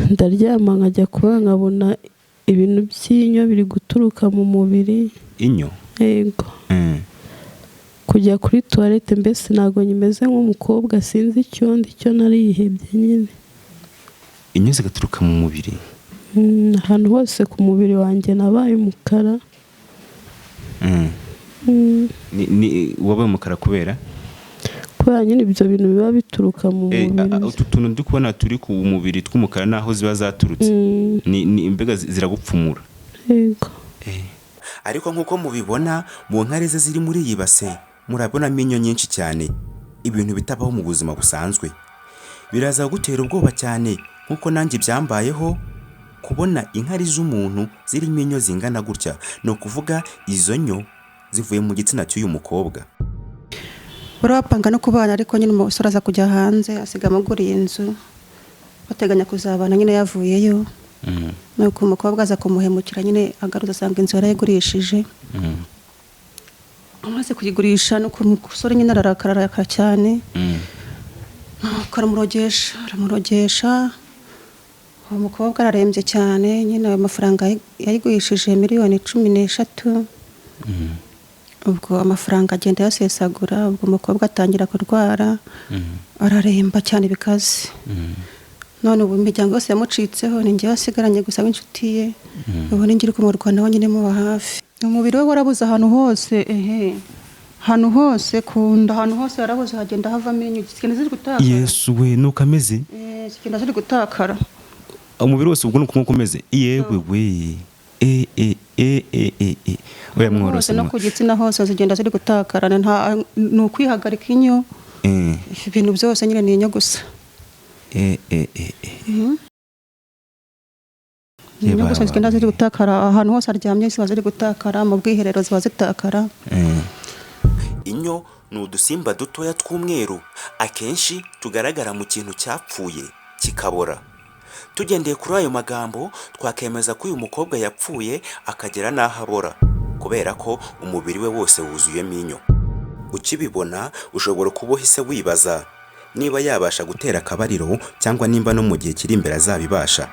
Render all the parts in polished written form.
Ndaryama nkajya kuba nkabona ibintu by'inyo biri guturuka mu mubiri. Inyo? Yego. Kujya kuri toilette mbese ntabwo nyimeze nk'umukobwa, sinzi icyo ndi cyo, narihebye nyine. Inyo zigaturuka mu mubiri? Ahantu hose ku mubiri wanjye nabaye umukara. Ni wabaye umukara kubera? Kubera nyine ibyo bintu biba bituruka mu mubiri. Utu tuntu ndi kubona turi ku mubiri tw'umukara naho ziba zaturutse? Ni imbega ziragupfumura? Yego. Ariko nk'uko mubibona mu nkari ze ziri muri iyi base, murabonamo inyo nyinshi cyane, ibintu bitabaho mu buzima busanzwe. Biraza gutera ubwoba cyane nk'uko nanjye byambayeho kubona inkari z'umuntu zirimo inyo zingana gutya. Ni ukuvuga izo nyo zivuye mu gitsina cy'uyu mukobwa. Bari bapanga no kubana, ariko nyine umusore aza kujya hanze, asiga amuguriye inzu, bateganya kuzabana nyine yavuyeyo. Nuko umukobwa aza kumuhemukira nyine, agarutse asanga inzu yarayigurishije. Amaze kuyigurisha, nuko umusore nyine ararakara, ararakara cyane, nuko aramurogesha, aramurogesha. Uwo mukobwa ararembye cyane nyine. Ayo mafaranga yayigurishije miliyoni 13. Ubwo amafaranga agenda ayasesagura. Ubwo umukobwa atangira kurwara, araremba cyane bikaze. None ubu imiryango yose yamucitseho, ni njyewe asigaranye gusa w'inshuti ye. Ubu ni njye uri kumurwanaho nyine, muba hafi. Umubiri we warabuze ahantu hose, ehe, ahantu hose ku nda, ahantu hose yarabuze, hagenda havamo inyo, zigenda ziri gutakara. Yesu we, nuko ameze? Eh, zigenda ziri gutakara. Umubiri wose ubwo ni uko umeze? Yewe we, e e e e e e, oya mworose. Hose no ku gitsina hose zigenda ziri gutakara. Nta ni ukwihagarika inyo. Ibintu byose nyine ni inyo gusa. E e e e. Ni inyo gusa, zigenda ziri gutakara. Ahantu hose aryamye ziba ziri gutakara, mu bwiherero ziba zitakara. Inyo ni udusimba dutoya tw'umweru, akenshi tugaragara mu kintu cyapfuye kikabora. Tugendeye kuri ayo magambo, twakemeza ko uyu mukobwa yapfuye akagera n'aho abora, kubera ko umubiri we wose wuzuyemo inyo. Ukibibona ushobora kuba uhise wibaza niba yabasha gutera akabariro cyangwa nimba no mu gihe kiri imbere azabibasha.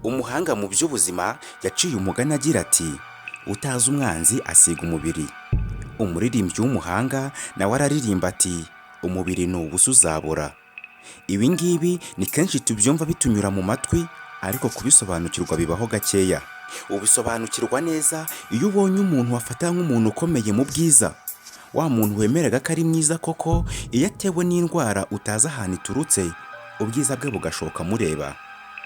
Umuhanga mu by'ubuzima yaciye umugani agira ati: "Utazi umwanzi asiga umubiri." Umuririmbyi w'umuhanga nawe araririmba ati: "Umubiri ni ubusa, uzabora." Ibi ngibi ni kenshi tubyumva bitunyura mu matwi, ariko kubisobanukirwa bibaho gakeya. Ubisobanukirwa neza iyo ubonye umuntu wafata nk'umuntu ukomeye mu bwiza, wa muntu wemeraga ko ari mwiza koko, iyo atewe n'indwara utazi ahantu iturutse, ubwiza bwe bugashoka mureba,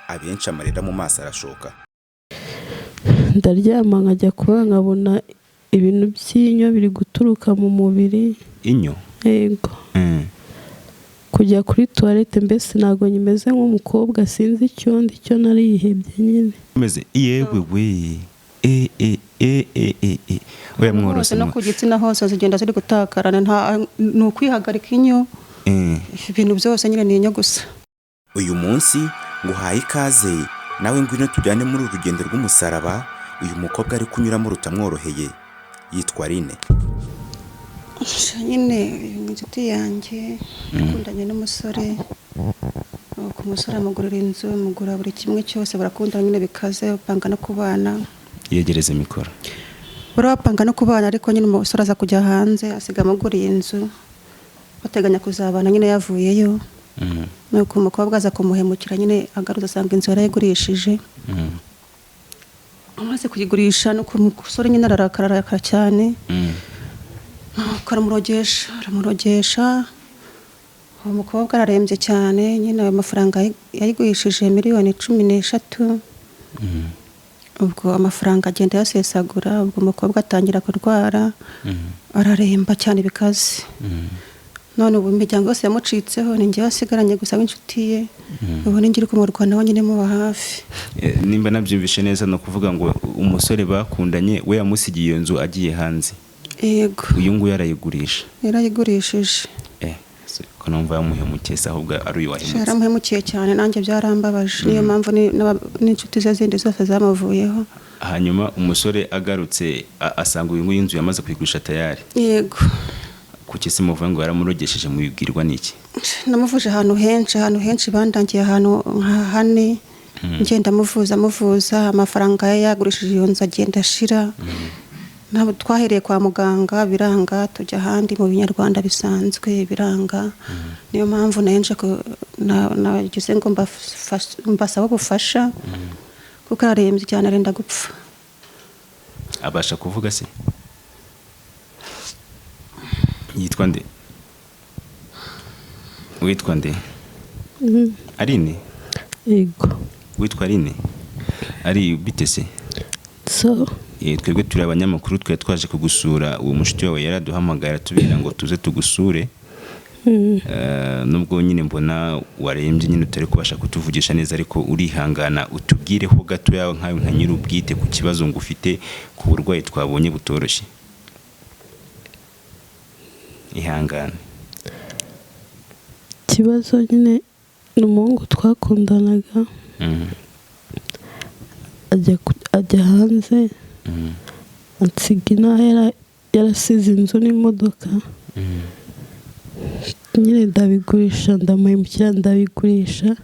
abenshi amarira mu maso arashoka. Ndaryama nkajya kuba nkabona ibintu by'inyo biri guturuka mu mubiri. Inyo? Yego. Kujya kuri toilette mbese ntabwo nyimeze nk'umukobwa, sinzi icyo ndi cyo, narihebye nyine. Umeze? Yewe we, e e e e e e, oya mworose. Hose no ku gitsina hose zigenda ziri gutakara. Nta ni ukwihagarika inyo. Ibintu byose nyine ni inyo gusa. Uyu munsi nguhaye ikaze nawe, ngwino tujyane muri uru rugendo rw'umusaraba uyu mukobwa ari kunyuramo rutamworoheye. Yitwa Rine. Nyine uyu ni inshuti yanjye, yakundanye n'umusore. Nuko umusore amugurira inzu, amugura buri kimwe cyose, barakundana nyine bikaze, bapanga no kubana. Yegereze mikoro. Bari bapanga no kubana, ariko nyine umusore aza kujya hanze, asiga amuguriye inzu, bateganya kuzabana nyine yavuyeyo. Nuko umukobwa aza kumuhemukira nyine, agarutse asanga inzu yarayigurishije. Amaze kuyigurisha, nuko umusore nyine ararakara, ararakara cyane, nuko aramurogesha, aramurogesha. Uwo mukobwa ararembye cyane nyine. Ayo mafaranga yayigurishije miliyoni 13. Ubwo amafaranga agenda ayasesagura. Ubwo umukobwa atangira kurwara, araremba cyane bikaze. None ubu imiryango yose yamucitseho, ni njyewe asigaranye gusa w'inshuti ye. Ubu ni njye uri kumurwanaho nyine, muba hafi. Nimba nabyumvishe neza, ni ukuvuga ngo umusore bakundanye we yamusigiye iyo nzu agiye hanze? Yego. Uyu nguyu arayigurisha? Yarayigurishije. Se ko Ko numva yamuhemukiye se, ahubwo ari uyu wahemutse? Yaramuhemukiye cyane, nanjye byarambabaje. Niyo mpamvu n'inshuti ze zindi zose zamuvuyeho. Hanyuma umusore agarutse asanga uyu nguyu inzu yamaze kuyigurisha tayari? Yego. Kuki se muvuga ngo yaramurogesheje? Mubibwirwa n'iki? Namuvuje ahantu henshi, ahantu henshi. Bandangiye ahantu nka hane, ngenda muvuza muvuza, amafaranga ye yagurishije iyo nzu agenda ashira. Ntabwo twahereye kwa muganga, biranga, tujya ahandi mu binyarwanda bisanzwe, biranga. Niyo mpamvu nayo nje nagize ngo mbasabe ubufasha, kuko ararembye cyane, arenda gupfa. Abasha kuvuga se? Yitwa nde? Witwa nde? Aline? Yego. Witwa Aline? Ari bite se? So. Twebwe turi abanyamakuru, twari twaje kugusura. Uwo mushuti wawe yaraduhamagaye, aratubwira ngo tuze tugusure. Nubwo nyine mbona warembye nyine, utari kubasha kutuvugisha neza, ariko urihangana utubwireho gatoya nkawe nka nyir'ubwite ku kibazo ngo ufite, ku burwayi twabonye butoroshye. Ihangane. Ikibazo nyine ni umuhungu twakundanaga, ajya hanze, ansiga inaha, yarasize inzu n'imodoka. Nyine ndabigurisha, ndamuhemukira, ndabigurisha.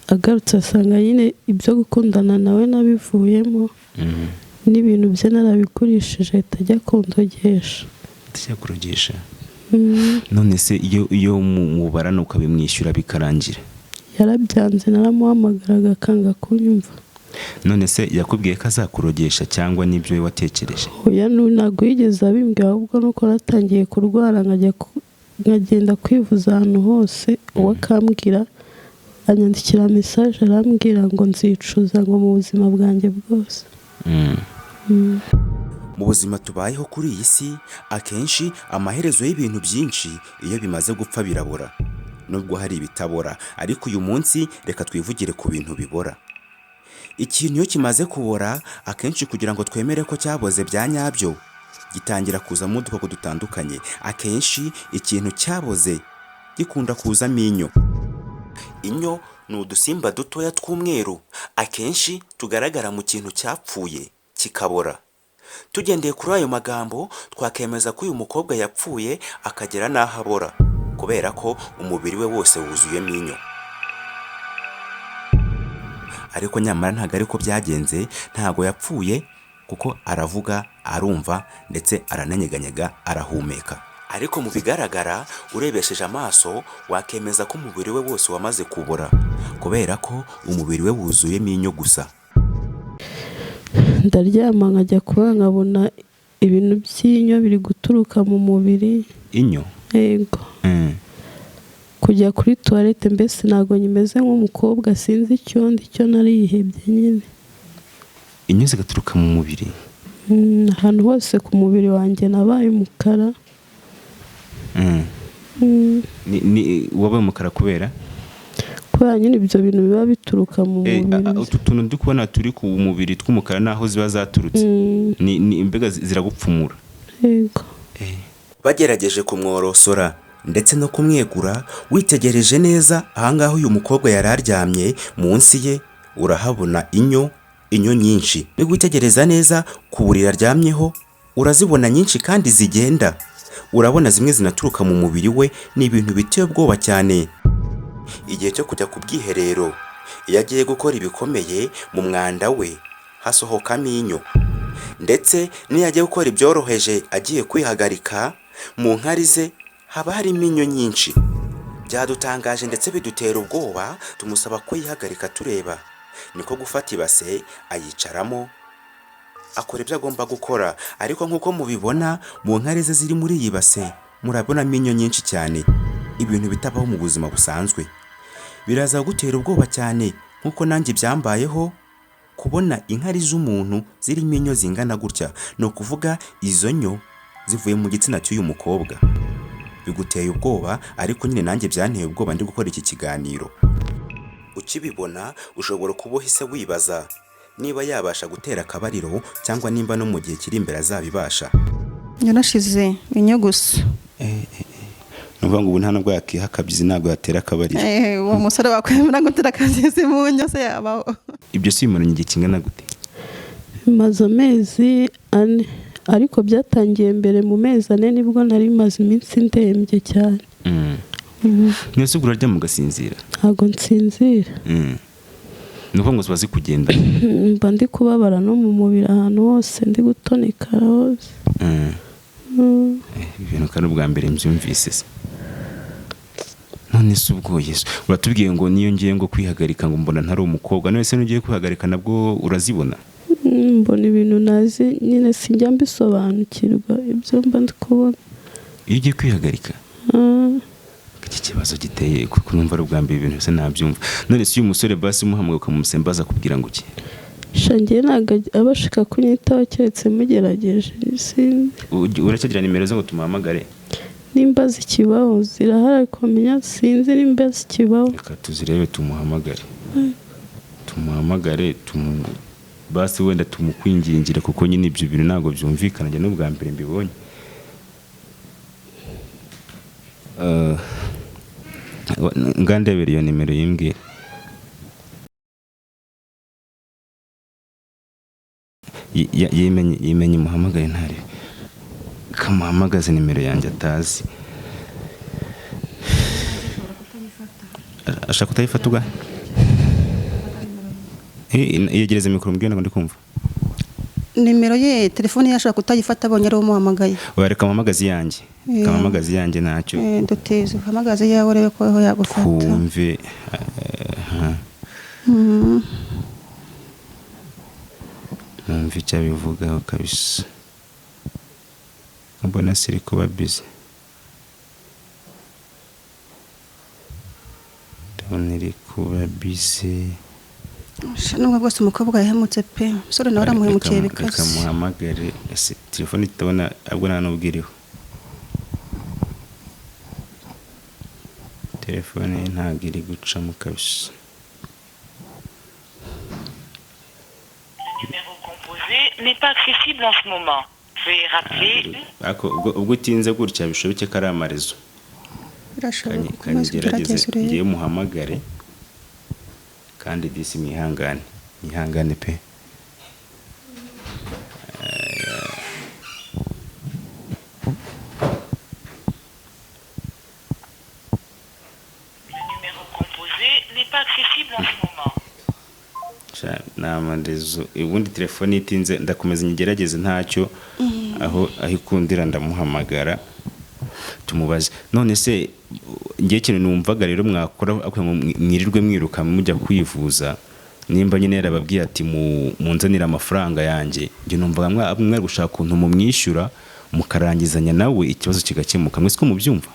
Agarutse asanga nyine ibyo gukundana nawe nabivuyemo, n'ibintu bye narabigurishije, ahita ajya kundogesha. Tujya kurogesha. None se iyo mubarana ukabimwishyura bikarangira? Yarabyanze, naramuhamagaraga akanga kunyumva. None se yakubwiye ko azakurogesha, cyangwa n'ibyo we watekereje? Oya, ntabwo yigeze abimbwira, ahubwo nuko natangiye kurwara nkagenda kwivuza ahantu hose, uwo akambwira, anyandikira message, arambwira ngo nzicuza ngo mu buzima bwanjye bwose. Mu buzima tubayeho kuri iyi si, akenshi amaherezo y'ibintu byinshi iyo bimaze gupfa birabora, nubwo hari ibitabora. Ariko uyu munsi reka twivugire ku bintu bibora. Ikintu iyo kimaze kubora, akenshi kugira ngo twemere ko cyaboze bya nyabyo, gitangira kuzamo udukoko dutandukanye. Akenshi ikintu cyaboze gikunda kuzamo inyo. Inyo ni udusimba dutoya tw'umweru, akenshi tugaragara mu kintu cyapfuye kikabora. Tugendeye kuri ayo magambo, twakemeza ko uyu mukobwa yapfuye akagera n'aho abora, kubera ko umubiri we wose wuzuyemo inyo. Ariko nyamara ntabwo ariko byagenze. Ntabwo yapfuye, kuko aravuga, arumva, ndetse arananyeganyega, arahumeka. Ariko mu bigaragara, urebesheje amaso, wakemeza ko umubiri we wose wamaze kubora, kubera ko umubiri we wuzuyemo inyo gusa. Ndaryama, nkajya kuba nkabona ibintu by'inyo biri guturuka mu mubiri. Inyo? Yego. Kujya kuri toilette, mbese ntabwo nyimeze nk'umukobwa, sinzi icyo ndi cyo, narihebye nyine. Inyo zigaturuka mu mubiri? Ahantu hose ku mubiri wanjye nabaye umukara. Ni wabaye umukara kubera? Kubera nyine ibyo bintu biba bituruka mu mubiri. Utu tuntu ndi kubona turi ku mubiri tw'umukara, naho ziba zaturutse? Ni imbega ziragupfumura? Yego. Bagerageje kumworosora ndetse no kumwegura. Witegereje neza ahangaha uyu mukobwa yari aryamye, munsi ye urahabona inyo, inyo nyinshi. Witegereza neza ku buriri aryamyeho, urazibona nyinshi kandi zigenda. Urabona zimwe zinaturuka mu mubiri we. Ni ibintu biteye ubwoba cyane. Igihe cyo kujya ku bwiherero, iyo agiye gukora ibikomeye, mu mwanda we hasohokamo inyo. Ndetse n'iyo agiye gukora ibyoroheje, agiye kwihagarika, mu nkari ze haba harimo inyo nyinshi. Byadutangaje ndetse bidutera ubwoba, tumusaba ko yihagarika tureba. Niko gufata ibase ayicaramo, akora ibyo agomba gukora. Ariko nk'uko mubibona, mu nkari ze ziri muri iyi base murabonamo inyo nyinshi cyane, ibintu bitabaho mu buzima busanzwe. Biraza gutera ubwoba cyane nk'uko nanjye byambayeho, kubona inkari z'umuntu zirimo inyo zingana gutya. Ni ukuvuga izo nyo zivuye mu gitsina cy'uyu mukobwa. Biguteye ubwoba, ariko nyine nanjye byanteye ubwoba ndi gukora iki kiganiro. Ukibibona ushobora kuba uhise wibaza niba yabasha gutera akabariro, cyangwa nimba no mu gihe kiri imbere azabibasha. Yarashize inyo gusa. Ni ukuvuga ngo ubu nta nubwo yakiha akabyizi, ntabwo yatera akabariro. Uwo musore wakwemera gutera akabyizi mu nyo se yabaho? Ibyo si bimaranye igihe kingana gute? Bimaze amezi 4, ariko byatangiye mbere mu mezi 4, nibwo nari maze iminsi ndembye cyane. Mwese ubwo uraryama ugasinzira? Ntabwo nsinzira. Ni ukuvuga ngo ziba zikugenda? Mba ndi kubabara no mu mubiri ahantu hose, ndi gutonekara hose. Ibintu kandi ubwa mbere mbyumvise se. None se ubwo Yesu uratubwiye ngo niyo ngiye ngo kwihagarika ngo mbona ntari umukobwa, none se nugiye kwihagarika nabwo urazibona? Mbona ibintu nazi nyine, sinjya mbisobanukirwa ibyo mba ndi kubona. Iyo ugiye kwihagarika? Iki kibazo giteye kuko numva ari ubwa mbere ibintu bisa nabyumva. None se uyu musore basi umuhamagaye ukamusembaza akubwira ngo iki? Shangiye ntabwo abashika kunyitaho keretse mugerageje, sinzi. Uracyagira nimero ze ngo tumuhamagare? Nimba zikibaho zirahari, ariko menya sinzi nimba zikibaho. Reka tuzirebe tumuhamagare. Tumuhamagare basi wenda tumukwingingire, kuko nyine ibyo bintu ntabwo byumvikana, njye n'ubwa mbere mbibonye. Ngandebera iyo nimero yimbwira. Yimenye muhamagaye ntare. Kamuhamagaze nimero yanjye atazi. Ashaka kutayifata ubwa? Yegereze mikoro mbwira ntabwo ndi kumva. Nimero ye telefone ye ashaka kutayifata abonye ari umuhamagaye. Oya, reka muhamagaze iyanjye. Reka muhamagaze iyanjye ntacyo. Duteze uhamagaze iyawe urebe ko aho yagufata. Twumve. Numve icyo abivugaho kabisa. Mbona siri kuba busy. Ndabona iri kuba busy. Nubwo bwose umukobwa yahemutse pe, umusore nawe aramuhemukiye bikaze. Reka muhamagare, ese telefone itabona ahubwo nta nubwo iriho. Telefone ye ntabwo iri gucamo kabisa. Le numéro composé n'est pas accessible en ce moment. Veuillez rappeler. Ariko ubwo utinze gutya bishoboke ko ari amarezo. Birashoboka ko umaze Kanyigerageze kugerageza urebe. ngiye muhamagare. Kandi disi mwihangane, mwihangane pe. Le numéro composé n'est pas accessible en ce moment. Namarezo ubundi telefone itinze ndakomeza nyigerageze ntacyo, aho ikundira ndamuhamagara tumubaze. None se ngiye kintu numvaga rero mwakora mwirirwe mwiruka mujya kwivuza, nimba nyine yarababwiye ati munzanire amafaranga yanjye, njye numvaga mwari gushaka ukuntu mumwishyura mukarangizanya nawe ikibazo kigakemuka. Mwese ko mubyumva?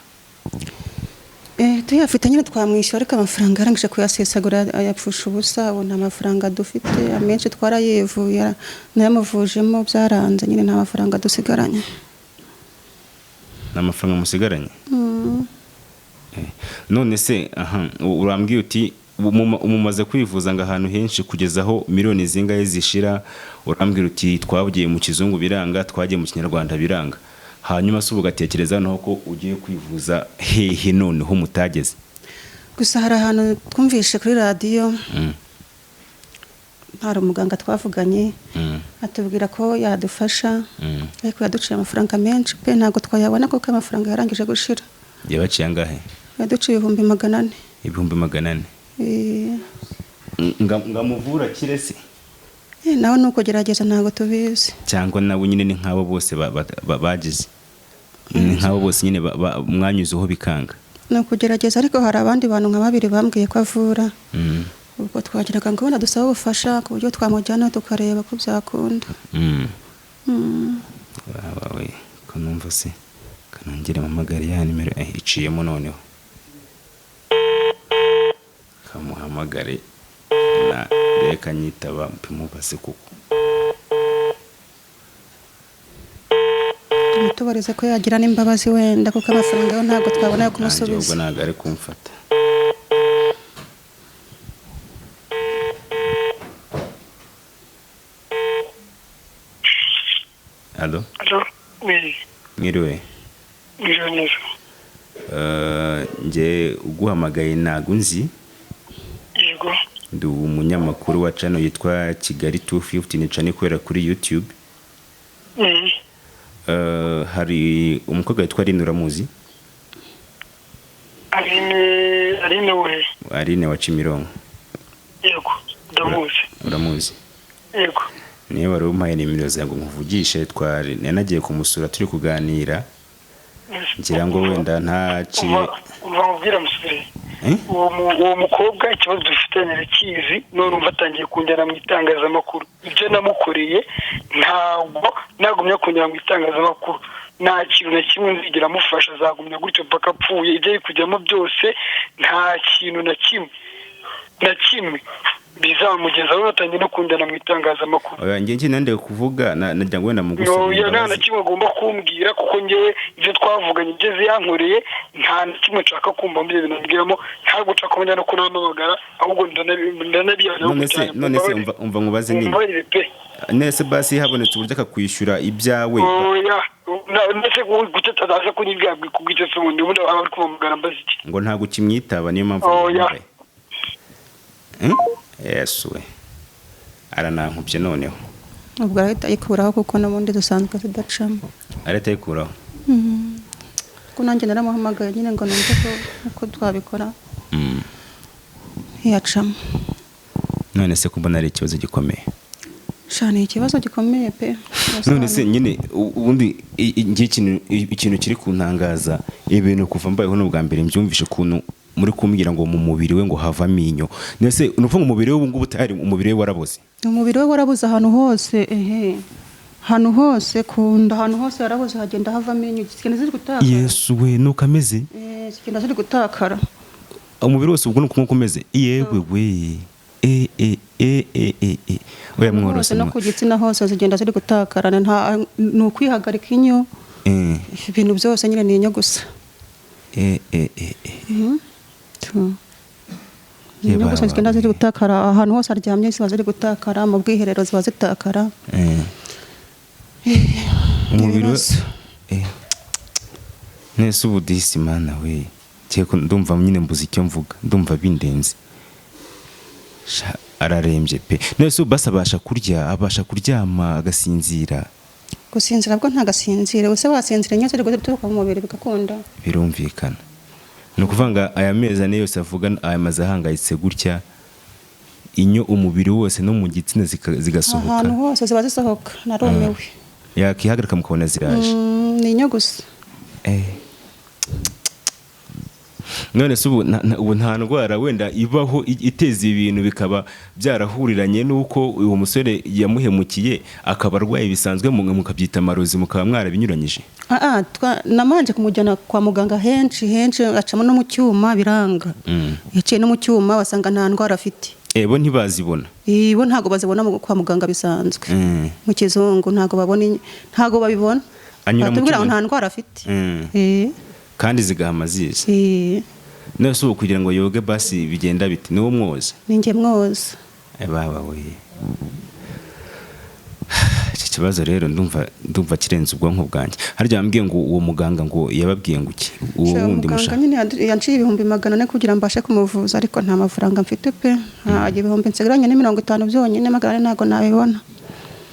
Tuyafite nyine twamwishyura, ariko amafaranga yarangije kuyasesagura ayapfusha ubusa. Ubu nta mafaranga dufite, amenshi twarayivuye nayamuvujemo byaranze nyine, nta mafaranga dusigaranye. Nta mafaranga musigaranye? None se aha urambwiye uti umumaze kwivuza ngo ahantu henshi kugeza aho miliyoni zingahe zishira, urambwira uti twagiye mu kizungu biranga, twagiye mu kinyarwanda biranga, hanyuma se ugatekereza noneho ko ugiye kwivuza hehe noneho mutageze? Gusa hari ahantu twumvishe kuri radiyo, hari umuganga twavuganye atubwira ko yadufasha, ariko yaduciye amafaranga menshi pe, ntabwo twayabona kuko amafaranga yarangije gushira. Yabaciye angahe? Yaduciye 400,000. 400,000? Ngamuvura kirese? Nawe nuko gerageza ntabwo tubizi. Cyangwa nawe nyine ni nk'abo bose bagize, ni nk'abo bose nyine mwanyuzeho bikanga. Ni ukugerageza, ariko hari abandi bantu nka babiri bambwiye ko avura. Ubwo twagiraga ngo ubona dusaba ubufasha ku buryo twamujyana tukareba ko byakunda. Wawe ko numva se kanongere mpamagare ya nimero iciyemo noneho. Kamuhamagare na reka nyitaba mpimubaze kuko. Tubarize ko yagira n'imbabazi wenda, kuko amafaranga yo ntabwo twabona yo kumusubiza. Ubwo ntabwo ari kumfata. Allo? Allo? Oui. Mwiriwe. Mwiriwe neza. Njye uguhamagaye ntago nzi. Yego. Ndi umunyamakuru wa channel yitwa Kigali 250, ni channel ikorera kuri YouTube. Hari umukobwa witwa Aline, uramuzi? Aline, Aline we? Aline wa Kimironko. Yego, ndamuzi. Uramuzi? Yego. Niwe wari umpaye nimero zawe ngo nkuvugishe, twari nanagiye kumusura turi kuganira, ngira ngo wenda ntaciye. Umva mubwira musubire. Eh? Uwo mukobwa ikibazo dufitanye arakizi, none umva atangiye kunjyana mu itangazamakuru. Ibyo namukoreye ntabwo nagumya kunjyana mu itangazamakuru, nta kintu na kimwe nzigera amufasha, azagumya gutyo mpaka apfuye. Ibyo ari kujyamo byose nta kintu na kimwe na kimwe bizamugezaho, batangiye no kunjyana mu itangazamakuru. Oya, njye nande kuvuga nagira ngo wenda mugusaba Oya, nta na imbabazi. kimwe agomba kumbwira, kuko njyewe ibyo twavuganye ibyo yankoreye nta na kimwe nshaka kumva muri ibyo bintu ambwiramo. Ntabwo nshaka kumenya no kunampamagara, ahubwo ndanabiyana. None se umva nkubaze nyine. Mumbabarire pe. Nese basi habonetse uburyo akakwishyura ibyawe? Oya, ndetse gute ataza kunyibwira kubw'icyo se ubundi aba ari kumpamagara mbaza iki? Ngo ntabwo ukimwitaba, niyo mpamvu Oya. nguhamagaye. Yesu we, aranankubye noneho. Ubwo arahita ayikuraho kuko n'ubundi dusanzwe tudacamo. Arahita ayikuraho. Kuko nanjye naramuhamagaye nyine ngo numve ko uko twabikora, ntiyacamo. None se ko mbona ari ikibazo gikomeye? Sha, ni ikibazo gikomeye pe. None se nyine ubundi njye ikintu kiri kuntangaza, ibintu kuva mbayeho n'ubwa mbere mbyumvishe, ukuntu muri kumbwira ngo mu mubiri we ngo havamo inyo. None se ni ukuvuga ngo umubiri we ubu ngubu utari umubiri we waraboze? Umubiri we warabuze ahantu hose, ehe, ahantu hose ku nda, ahantu hose yarabuze, hagenda havamo inyo, zigenda ziri gutakara. Yesu we, nuko ameze? Eh, zigenda ziri gutakara. Umubiri wose ubwo ni uko umeze? Yewe we, e e e e e e, oya mworose. Hose no ku gitsina hose zigenda ziri gutakara, nta ni ukwihagarika inyo. Ibintu byose nyine ni inyo gusa. E e e e. Ni inyo gusa Ye zigenda baba ziri we. gutakara, ahantu hose aryamye ziba ziri gutakara, mu bwiherero ziba zitakara. Umubiri we Ibibazo. Nese ubu disi mana we, Cyeko ndumva nyine mbuze icyo mvuga, ndumva bindenze. Sha, ararembye pe. Nese ubu basi abasha kurya, abasha kuryama agasinzira? Gusinzira bwo ntagasinzire, use wasinzira inyo ziri guturuka mu mubiri bigakunda? Birumvikana. Ni ukuvuga ngo aya mezi 4 yose avuga aya maze ahangayitse gutya, inyo umubiri wose no mu gitsina zigasohoka. Ahantu hose ziba zisohoka, narumiwe. Yakihagarika mukabona ziraje? Ni inyo gusa. None se ubu ubu nta ndwara wenda ibaho iteza ibintu bikaba byarahuriranye n'uko uwo musore yamuhemukiye akaba arwaye bisanzwe, mukabyita amarozi, mukaba mwarabinyuranyije? Ah, ah, namanje kumujyana kwa muganga henshi henshi, acamo no mu cyuma biranga. Yaciye no mu cyuma basanga nta ndwara afite. Bo ntibazibona? Ibo ntabwo bazibona kwa muganga bisanzwe. Mu kizungu ntabwo babona ntabwo babibona. Anyura mu Batubwira ngo cyuma? nta ndwara afite. Eh, Kandi zigahama ziza? Eh. None se ubu kugira ngo yoge basi bigenda bite? Niwo mwoza? Ni njye mwoza. Baba we, iki kibazo rero ndumva kirenze ubwonko bwanjye. Harya wambwiye ngo uwo muganga ngo yababwiye ngo iki, uwo Sha, wundi muganga musha? nyine yanciye 400,000 kugira ngo mbashe kumuvuza, ariko nta mafaranga mfite pe. Nta ibihumbi nsigaranye ni 50 byonyine, 400 ntabwo nabibona.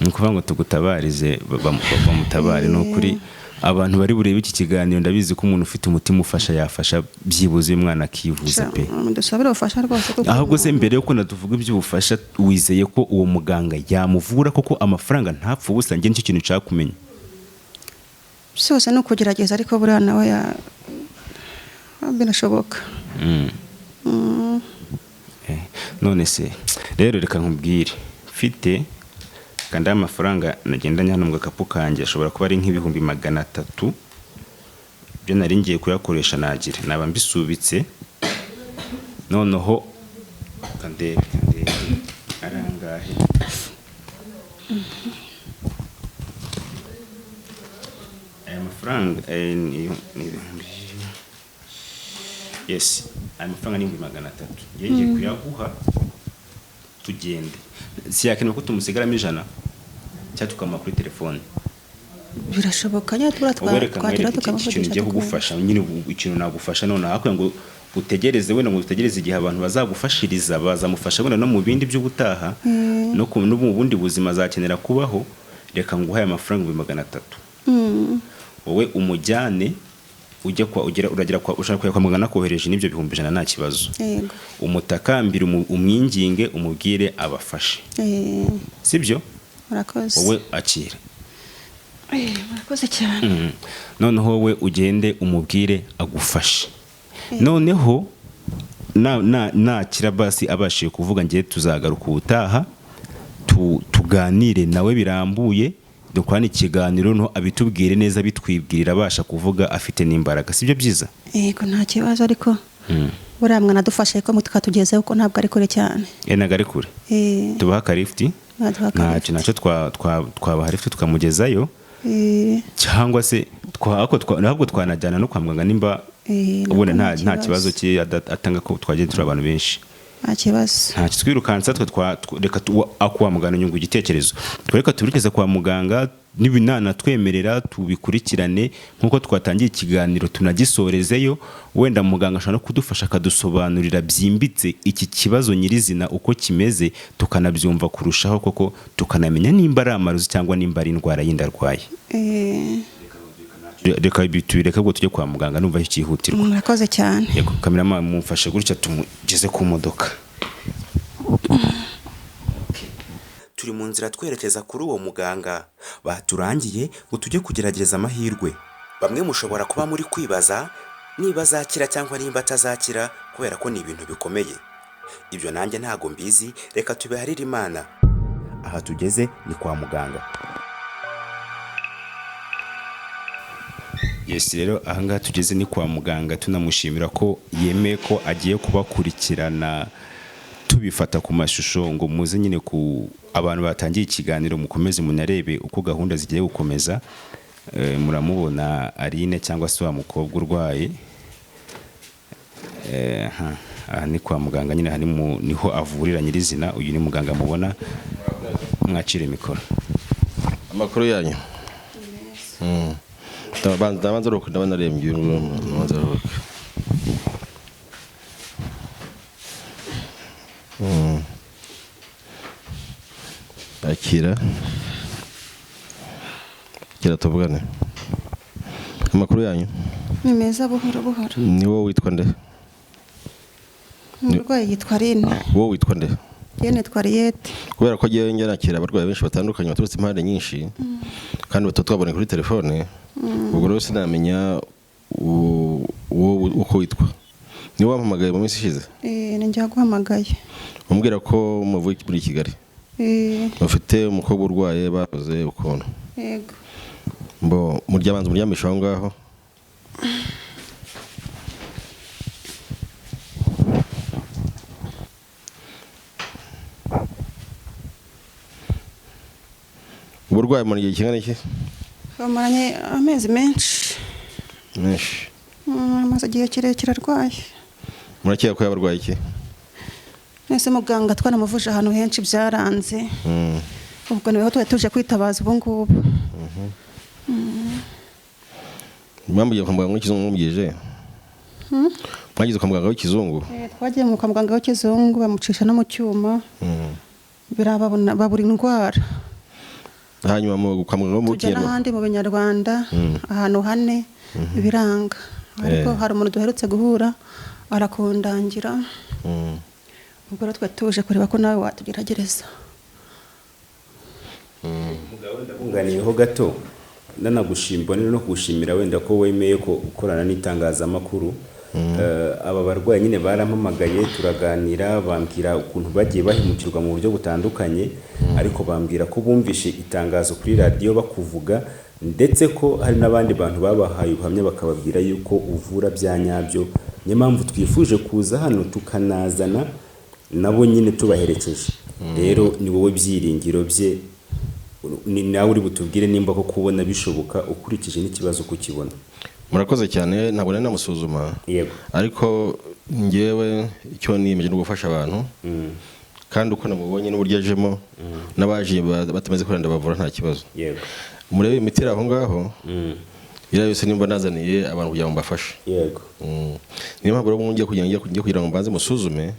Ni ukuvuga ngo tugutabarize, bamutabare. Ni ukuri abantu bari burebe iki kiganiro, ndabizi ko umuntu ufite umutima ufasha yafasha byibuze uyu mwana akivuza Sha, pe. dusabire ubufasha rwose kuko Ahubwo se mbere yuko natuvuga iby'ubufasha, wizeye ko uwo muganga yamuvura koko amafaranga ntapfe ubusa? Njye nicyo kintu nshaka kumenya. Byose ni ukugerageza, ariko buriya nawe birashoboka. None se rero reka nkubwire, mfite kandi aya mafaranga nagendanye hano mu gakapu kanjye ashobora kuba ari nk'300,000. Ibyo nari ngiye kuyakoresha nagira naba mbisubitse. Noneho kandebe ari angahe. Aya mafaranga ni ibihumbi, yes, aya mafaranga ni 300,000. Ngiye kuyaguha tugende. Siyakenewe ko tumusigaramo 100 cyangwa tukamuha kuri telefone. Birashoboka nyine tubura Wowe reka twagera nkwereke ikintu tukamuvugisha ngiye tukumva. kugufasha nyine. Ubu ikintu nagufasha none hakuye ngo utegereze, wenda ngo utegereze igihe abantu bazagufashiriza, bazamufasha wenda no mu bindi by'ubutaha, no mu bundi buzima azakenera kubaho. Reka nguhaye amafaranga 300,000, wowe umujyane, ujye kwa ugera uragera kwa ushaka kujya kwa muganga, nakohereje n'ibyo 100,000, nta kibazo. Yego. Umutakambire, umwinginge, umubwire abafashe. Sibyo? Murakoze. Wowe akira. Murakoze cyane. Noneho wowe ugende umubwire agufashe, noneho nakira basi abashije kuvuga, ngiye tuzagaruka ubutaha tuganire nawe birambuye, dukorane ikiganiro, noneho abitubwire neza, bitwibwirira, abasha kuvuga, afite n'imbaraga. Sibyo byiza? Yego, nta kibazo, ariko buriya mwanadufashe ko tukatugezeho, ko ntabwo ari kure cyane. Ntabwo ari kure. Tubaha akarifuti. Mwaduha Ntacyo. akalifuti. Ntacyo, twabaha lifuti tukamugezayo, cyangwa se ahubwo twanajyana no kwa muganga nimba ubona nabwo nta kibazo cye atanga, ko twagiye turi abantu benshi. Nta kibazo. Ntacyo, twirukansa twe reka kwa muganga nyungu igitekerezo, twereka tubirikeze kwa muganga, nibinana twemerera tubikurikirane nk'uko twatangiye ikiganiro tunagisorezeyo. Wenda muganga ashobora no kudufasha akadusobanurira byimbitse iki kibazo nyirizina uko kimeze, tukanabyumva kurushaho koko, tukanamenya nimba ari amarozi cyangwa nimba ari indwara yindi arwaye. Reka tubireke ubwo tujye kwa muganga, numva cyihutirwa. Murakoze cyane. Yego, kameramani mumfashe gutya tumugeze ku modoka. Turi mu nzira twerekeza kuri uwo muganga baturangiye ngo tujye kugerageza amahirwe. Bamwe mushobora kuba muri kwibaza niba azakira cyangwa nimba atazakira, kubera ko ni ibintu bikomeye. Ibyo nanjye ntago mbizi, reka tubiharire Imana. Aha tugeze ni kwa muganga. Yes, rero ahangaha tugeze ni kwa muganga. Tunamushimira ko yemeye ko agiye kubakurikirana, tubifata ku mashusho, ngo muze nyine ku abantu batangiye ikiganiro mukomeze munarebe uko gahunda zigiye gukomeza. Muramubona Aline cyangwa se wa mukobwa urwaye. Aha ni kwa muganga nyine, aha niho avurira nyirizina. Uyu ni muganga mubona, mwakire mikoro. Amakuru yanyu? Ndabanza ruhuka, ndabona arembye, ndabanza ruhuka. Akira, akira tuvugane. Amakuru yanyu? Ni meza, buhoro buhoro. Ni wowe witwa nde? Umurwayi yitwa Aline. Wowe witwa nde? Njye nitwa Ariyete. Kubera ko agiye njya nakira abarwayi benshi batandukanye baturutse impande nyinshi, kandi batatu twabonye kuri telefone, ubwo rero sinamenya wowe uko witwa. Ni wowe wampamagaye mu minsi ishize? Ni njye waguhamagaye. Umbwira ko muvuye muri Kigali, mufite umukobwa urwaye bakoze ukuntu. Yego. Mbo muryabanza muryamisha aho ngaho. Uburwayi mu gihe kingana iki? Bamaranye amezi menshi. Menshi. Amaze igihe kirekire arwaye. Murakeka ko yabarwaye iki? Nese muganga twanamuvuje ahantu henshi byaranze. Ubwo niho twari tuje kwitabaza ubu ngubu. Mwambuye kwa muganga w'ikizungu mwumvije? Mwagize kwa muganga w'ikizungu? Twagiye mu kwa muganga w'ikizungu, bamucisha no mu cyuma. Birababona babura indwara. Hanyuma mu kwa muganga wo mu Tujya Kinyarwanda? n'ahandi mu Binyarwanda, ahantu hane biranga. Ariko hari umuntu duherutse guhura arakundangira. Ubwo rero twari tuje kureba ko nawe watugeragereza. Ndabunganiyeho gato, nanagushimba no kugushimira wenda ko wemeye ko gukorana n'itangazamakuru. Aba barwayi nyine barampamagaye turaganira, bambwira ukuntu bagiye bahemukirwa mu buryo butandukanye, ariko bambwira ko bumvishe itangazo kuri radiyo bakuvuga, ndetse ko hari n'abandi bantu babahaye ubuhamya bakababwira yuko uvura bya nyabyo. Niyo mpamvu twifuje kuza hano tukanazana nabo nyine tubaherekeje. Rero ni wowe byiringiro bye, ni nawe uri butubwire nimba ko kubona bishoboka ukurikije n'ikibazo uko ukibona. Murakoze cyane, ntabwo nari namusuzuma. Yego. Ariko njyewe icyo niyemeje ni ugufasha abantu, kandi uko namubonye n'uburyo ajemo n'abaje batameze kuriya ndabavura nta kibazo. Yego. Murebe imiti iri aho ngaho, iriya yose nimba nazaniye abantu kugira ngo mbafashe. Yego. Niyo mpamvu rero ngiye kugira ngo mbanze musuzume,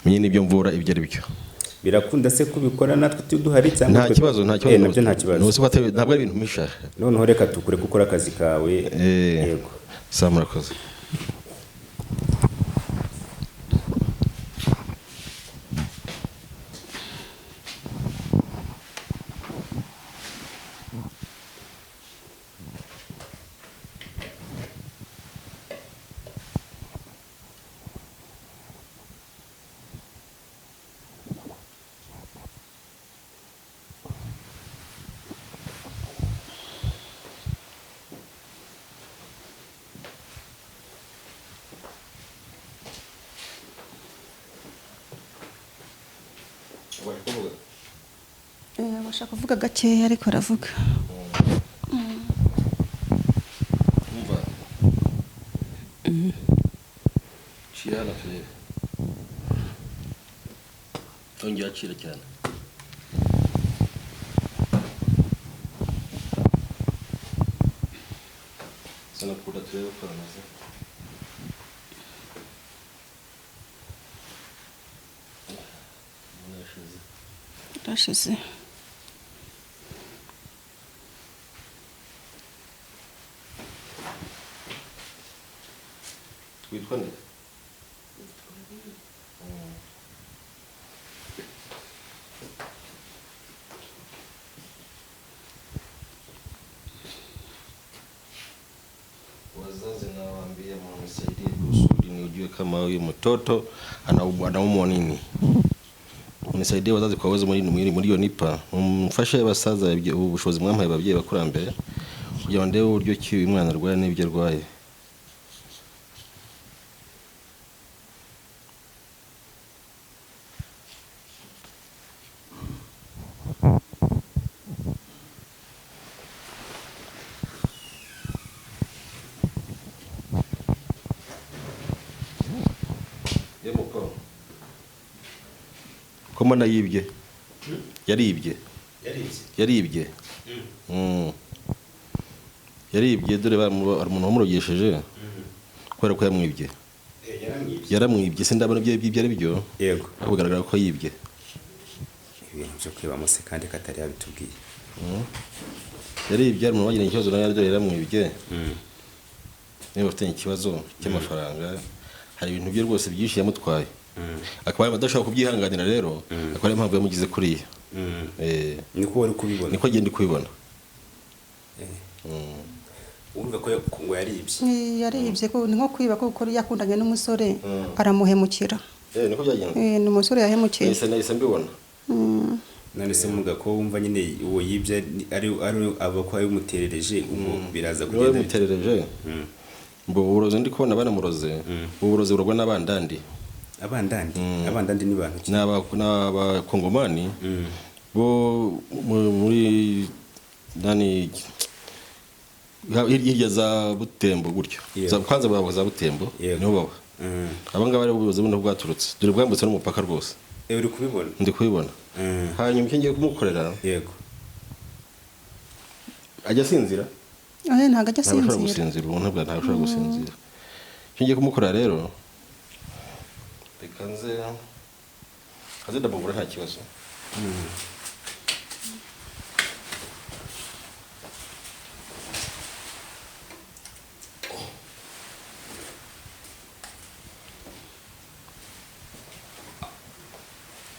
menye n'ibyo mvura ibyo ari byo. Birakunda se kubikora natwe duhari cyangwa Nta kibazo, nta kibazo. Nabyo nta kibazo. Ntabwo ari ibintu mpisha. Noneho reka tukure gukora akazi kawe. Yego. Sawa, murakoze. Abasha kuvuga gakeya ariko aravuga. Ongera acira cyane. Sana kura turebe uko bameze. Yarashize. Witwa nde? Wazazi nawaambia mnisaidie kusudi nijue kama huyu mtoto anaumwa nini. Mnisaidie wazazi kwa uwezo mlionipa, mumfashe basaza ubushobozi mwampaye ababyeyi bakurambere kugira ngo ndebe uburyo ki uyu mwana arwaye n'ibyo arwaye. Ko mbona yibye? Yaribye. Yaribye. Yaribye dore umuntu wamurogesheje kubera ko yamwibye. Yaramwibye se ndabona ibyo ari byo. Yego. Kugaragara ko yibye. Ibintu byo kwiba mose kandi katari yabitubwiye. Yaribye ari umuntu wagira ikibazo nawe dore yaramwibye. Niba ufite ikibazo cy'amafaranga hari ibintu bye rwose byinshi yamutwaye. Akaba adashobora kubyihanganira rero, akaba ari impamvu yamugize kuriya. Niko wari kubibona. Niko agenda kubibona. Urumva ko ngo yaribye. Yaribye ko ni nko kwiba kuko yakundanye n'umusore aramuhemukira. Niko byagenze. Ni umusore yahemukiye. Nahise mbibona. None se muga ko wumva nyine uwo yibye ari aba ko abimuterereje ubwo biraza kugenda. Yamuterereje. Mbo uburozi ndi kubona banamuroze. Uburozi burogwa n'abandandi. Abandandi? Abandandi ni bantu ki? N'abakongomani bo muri nani hirya za Butembo gutyo. Za kwanza babo za Butembo niho baba. Aba ngaba ari ubuyobozi buno bwaturutse. Dore bwambutse n'umupaka rwose. Uri kubibona? Ndi kubibona. Hanyuma icyo ngiye kumukorera. Yego. Ajya sinzira? Ntabwo ajya sinzira. Ntabwo gusinzira, ubu ntabwo ashobora gusinzira. Icyo ngiye kumukorera rero reka nze ndamuvura nta kibazo.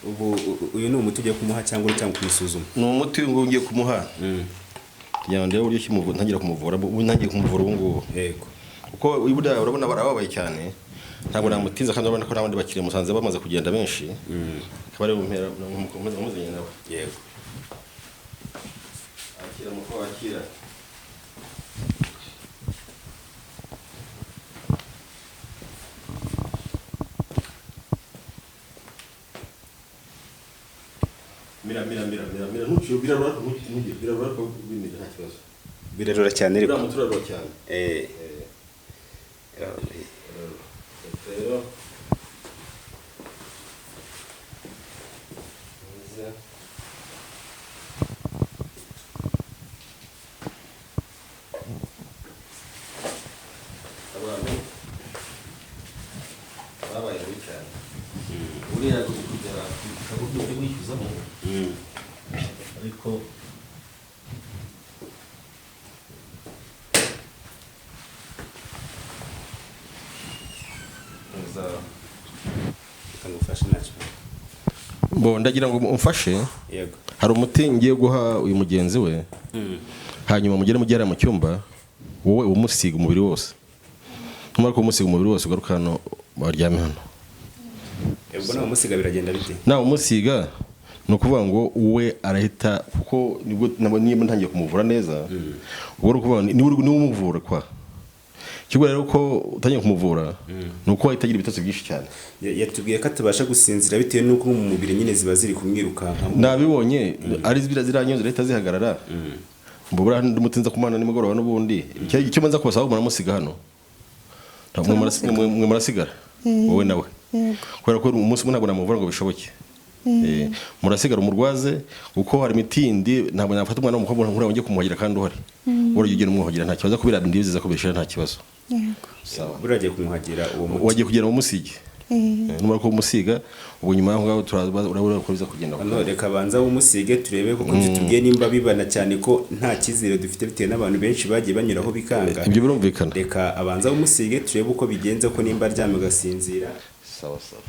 Ubu uyu ni umuti ugiye kumuha cyangwa kumusuzuma? Ni umuti ngiye kumuha. Kugira ngo ndebe uburyo ki ntangira kumuvura, ubu ntangiye kumuvura ubu ngubu. Yego. Kuko burya urabona barababaye cyane. Ntabwo namutiza kandi urabona ko n'abandi bakiriya musanze bamaze kugenda benshi. Akaba ari bumpera umuzanye nawe. Yego. Akira muko akira. Mira mira mira mira mira ntuciye birarura ntugire birarura ko bimira nta kibazo. Birarura cyane ariko. Birarura cyane. Rero kumwishyuzamo, ariko Reka ngufashe ntacyo. Bo ndagira ngo umfashe. Yego. Hari umuti ngiye guha uyu mugenzi we, hanyuma mugere mugera mu cyumba, wowe umusiga umubiri wose. Numara kumusiga umubiri wose, ugaruka hano baryame hano. Ubwo nawe umusiga biragenda bite? Nawe umusiga ni ukuvuga ngo we arahita, kuko nibwo niba ntangiye kumuvura neza, ubwo ni ukuvuga ngo niwe umuvura kwa ikigo. Rero ko utangiye kumuvura, ni uko ahita agira ibitotsi byinshi cyane. Yatubwiye ko atabasha gusinzira bitewe n'uko mu mubiri nyine ziba ziri kumwirukankamo. Nabibonye ari ziriya ziriya zirahita zihagarara. Mbura undi muti nza kumana nimugoroba n'ubundi. Icyo mbanza kubasaba, muramusiga hano. Ntabwo mwe murasigara, wowe nawe, Yego. kubera ko umunsi umwe ntabwo namuvura ngo bishoboke. Murasigara umurwaze, kuko hari imiti yindi ntabwo nafata umwana w'umukobwa nkuriya ngo njye kumuhagira kandi uhari. Urajya ugenda umwuhagira nta kibazo, kubera ndiziza ko bishira nta kibazo. Yego. Sawa. Buriya agiye kumwuhagira uwo muti. Wagiye kugira ngo umusige. Numara kuwumusiga, ubwo nyuma y'aho ngaho urabura uko biza kugenda. Hano reka banza wumusige turebe, kuko ibyo tubwiye nimba bibana, cyane ko nta cyizere dufite bitewe n'abantu benshi bagiye banyuraho bikanga. Ibyo birumvikana. Reka abanza wumusige turebe uko bigenze, ko nimba aryamye ugasinzira. Sawa sawa.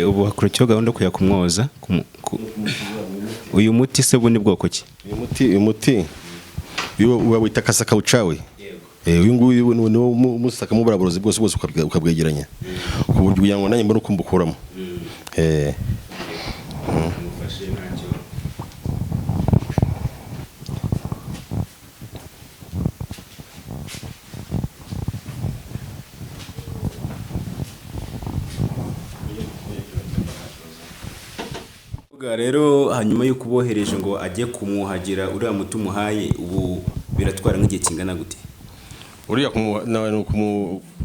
Ubu hakurikiyeho gahunda yo kujya kumwoza uyu muti se ubu ni bwoko ki? Uyu muti uyu uba wita kasakawucawe. Uyu nguyu ni wo umusakamo buriya burozi bwose bwose, ukabwegeranya ku buryo kugira ngo nanjye mbone uko mbukuramo. Vuga rero, hanyuma y'uko ubohereje ngo ajye kumwuhagira uriya muti umuhaye, ubu biratwara nk'igihe kingana gute? Uriya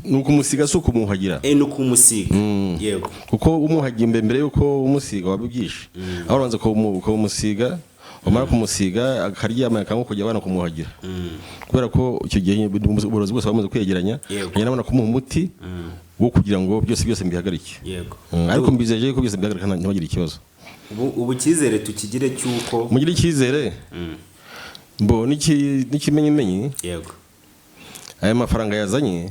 ni ukumusiga, si ukumuhagira. No kumusiga, yego. Kuko umuhagiye mbere yuko umusiga wabibyishe, aho urabanza ukawumusiga, wamara kumusiga akaryama, akanywa, kujya abana kumuhagira, kubera ko icyo gihe uburozi bwose bamaze kwegeranya, nkajya nabona kumuha umuti wo kugira ngo byose byose mbihagarike. Ariko mbizeje ko byose mbihagarika ntibagire ikibazo. Ubu icyizere tukigire cy'uko Mugire icyizere mbo n'ikimenyimenyi. Aya mafaranga yazanye,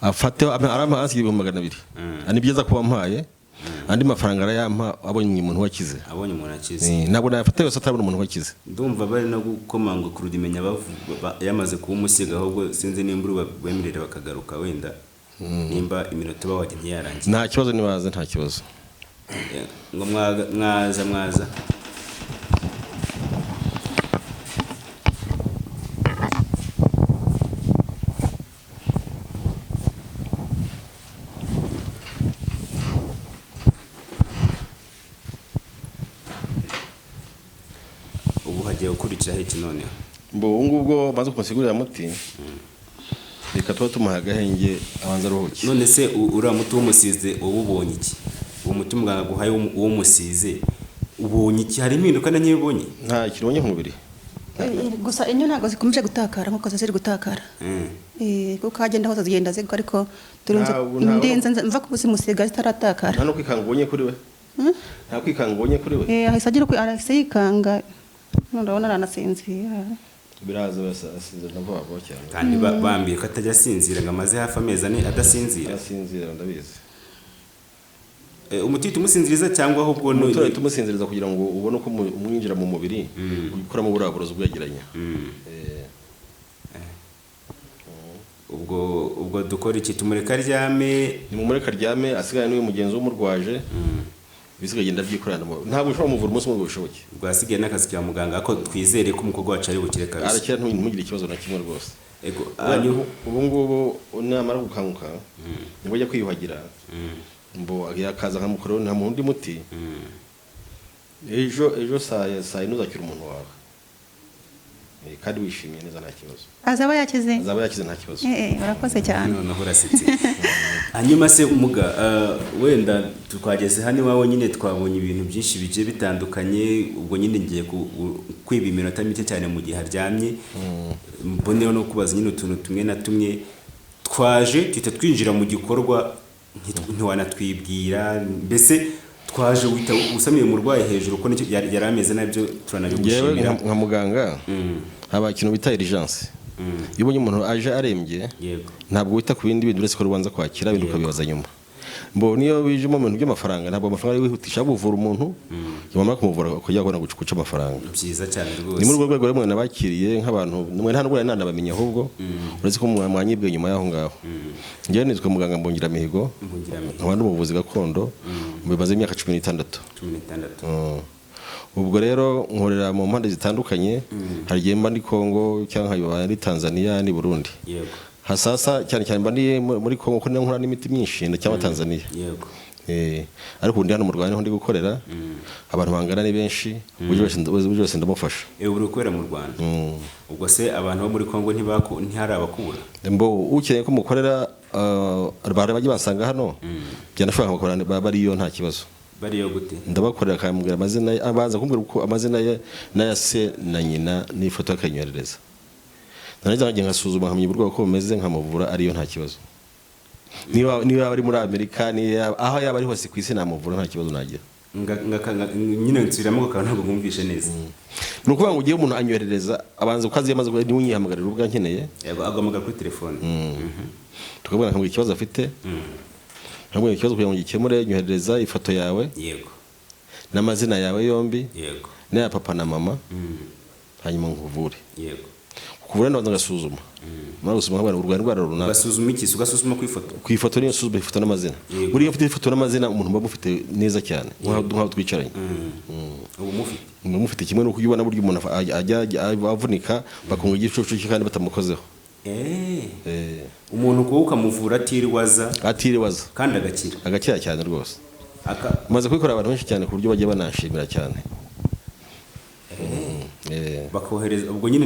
afate arampa hasi 200,000. Ni byiza kuba mpaye andi mafaranga, arayampa abonye umuntu wakize. Abonye umuntu akize. Ntabwo nayafata yose atarabona umuntu wakize. Ndumva bari no gukomanga ku rudimenya yamaze kuba umusiga, ahubwo sinzi nimba urubemerere bakagaruka, wenda nimba iminota bawagennye yarangiye. Nta kibazo, nibaze nta kibazo. Ngo mwaza mwaza. Ubu hagiye gukurikiraho iki noneho? Mbo ubu ngubwo maze kumusigurira muti, reka tuba tumuha agahenge abanza aruhuke. None se uriya muti w'umusize uba ubonye iki? Uwo muti muganga aguhaye uwumusize ubonye iki? Hari impinduka na nkeya ubonye? Nta kintu ubonye ku mubiri? Gusa inyo ntabwo zikomeje gutakara nkuko ziri gutakara. Kuko hagenda hose zigenda zigwa, ariko turinze ndinze mva kuzimusiga zitaratakara. Nta no kwikanga ubonye kuri we? Nta kwikanga ubonye kuri we? Ahise agira uko arahise yikanga, none urabona aranasinzira. Biraza asinzira na vuba vuba cyane. Kandi bambwiye ko atajya asinzira, ngo amaze hafi amezi 4 adasinzira. Arasinzira, ndabizi. Umuti uhita umusinziriza cyangwa ahubwo Umuti uhita umusinziriza kugira ngo ubone uko umwinjira mu mubiri, ukuramo buriya burozi ubwegeranya. Ubwo dukora iki? Tumureka aryame? Nimumureke aryame, asigaye n'uyu mugenzi w'umurwaje, ibisigaye agenda abyikorera. Ntabwo ushobora kumuvura umunsi umwe ngo bishoboke. Ubwo hasigaye n'akazi ka muganga, ariko twizere ko umukobwa wacu ari bukire kabisa. Arakira, ntimugire ikibazo na kimwe rwose. Ego, hanyuma Ubu ngubu namara gukanguka nibwo ajya kwiyuhagira, mbo yakaza nkamukoraho, nta undi muti. Ejo saa 4 uzakira umuntu wawe. Kandi wishimye neza, nta kibazo. Azaba yakize? Azaba yakize, nta kibazo. Urakoze cyane. Noneho urasetse. Hanyuma se muga, wenda twageze hano iwawe nyine, twabonye ibintu byinshi bigiye bitandukanye. Ubwo nyine ngiye kwiba iminota mike cyane mu gihe aryamye, mboneyeho no kubaza nyine utuntu tumwe na tumwe. Twaje tuhita twinjira mu gikorwa, ntiwanatwibwira, mbese twaje wita usamiye umurwayi hejuru ko nicyo yari ameze nabyo. Ngewe turanabigushimira. Nka muganga haba ikintu bita urgence. Iyo ubonye umuntu aje arembye, ntabwo wita ku bindi bintu uretse ko ubanza kwakira ibindi ukabibaza nyuma. Mbo niyo bijemo mu bintu by'amafaranga, ntabwo amafaranga ari wihutisha kuvura umuntu, wamara kumuvura ukajya kubona guca amafaranga. Byiza cyane rwose. Ni muri urwo rwego rero mwe nabakiriye nk'abantu mwe nta nubwo nanabamenya, ahubwo uretse ko mwanyibwe nyuma y'aho ngaho. Njyewe nitwa muganga Mbungiramihigo. Mbungiramihigo. Nkaba ndi umuvuzi gakondo, bimaze imyaka 16. 16. Ubwo rero nkorera mu mpande zitandukanye. Hari igihe mba ndi Kongo cyangwa nkaba ndi Tanzania ni Burundi. Hasasa cyane cyane mba ndi muri Kongo kuko niho nkora n'imiti myinshi cyangwa Tanzania. Ariko ubu ndi hano mu Rwanda, niho ndi gukorera. Abantu bangana ni benshi, buri wese ndamufasha. Uri gukorera mu Rwanda. Ubwo se abantu bo muri Kongo ntihari abakubura? Mbo ukeneye ko mukorera, bari bajya basanga hano, byanashobora nkabakorera bariyo, nta kibazo. Bariyo gute? Ndabakorera, akambwira amazina ye, abanza kumbwira uko amazina ye n'aya se na nyina n'ifoto akanyoherereza, narangiza nkajya ngasuzuma, nkamenya uburwayi uko bumeze, nkamuvura ariyo, nta kibazo. Niba yaba ari muri Amerika, niba aho yaba ari hose ku isi, namuvura nta kibazo nagira. Nyine nsubiramo ako kantu, ntabwo nkumvishe neza. Ni ukuvuga ngo ugiye umuntu anyoherereza, abanza uko azi, yamaze niwe unyihamagarira ubwo ankeneye. Yego, agahamagara kuri telefone. Tukabona, nkamubwira ikibazo afite, nkamubwira ikibazo kugira ngo gikemure: nyoherereza ifoto yawe n'amazina yawe yombi n'aya papa na mama, hanyuma nkuvure. Kuvura ndabanza ngasuzuma, mara gusuzuma nkabona urwaye indwara runaka. Ugasuzuma iki se? Ugasuzuma ku ifoto? Ku ifoto niyo nsuzuma, ifoto n'amazina. Buriya iyo ufite ifoto n'amazina, umuntu mba mufite neza cyane nk'aho twicaranye. Ubu mufite. Mba mufite kimwe n'uko ubona burya umuntu ajya avunika bakunga igicucu cye kandi batamukozeho. Umuntu kuba ukamuvura atiriwe aza? Atiriwe aza. Kandi agakira? Agakira cyane rwose. Maze kubikora abantu benshi cyane ku buryo bajya banashimira cyane. Bakohereza ubwo nyine.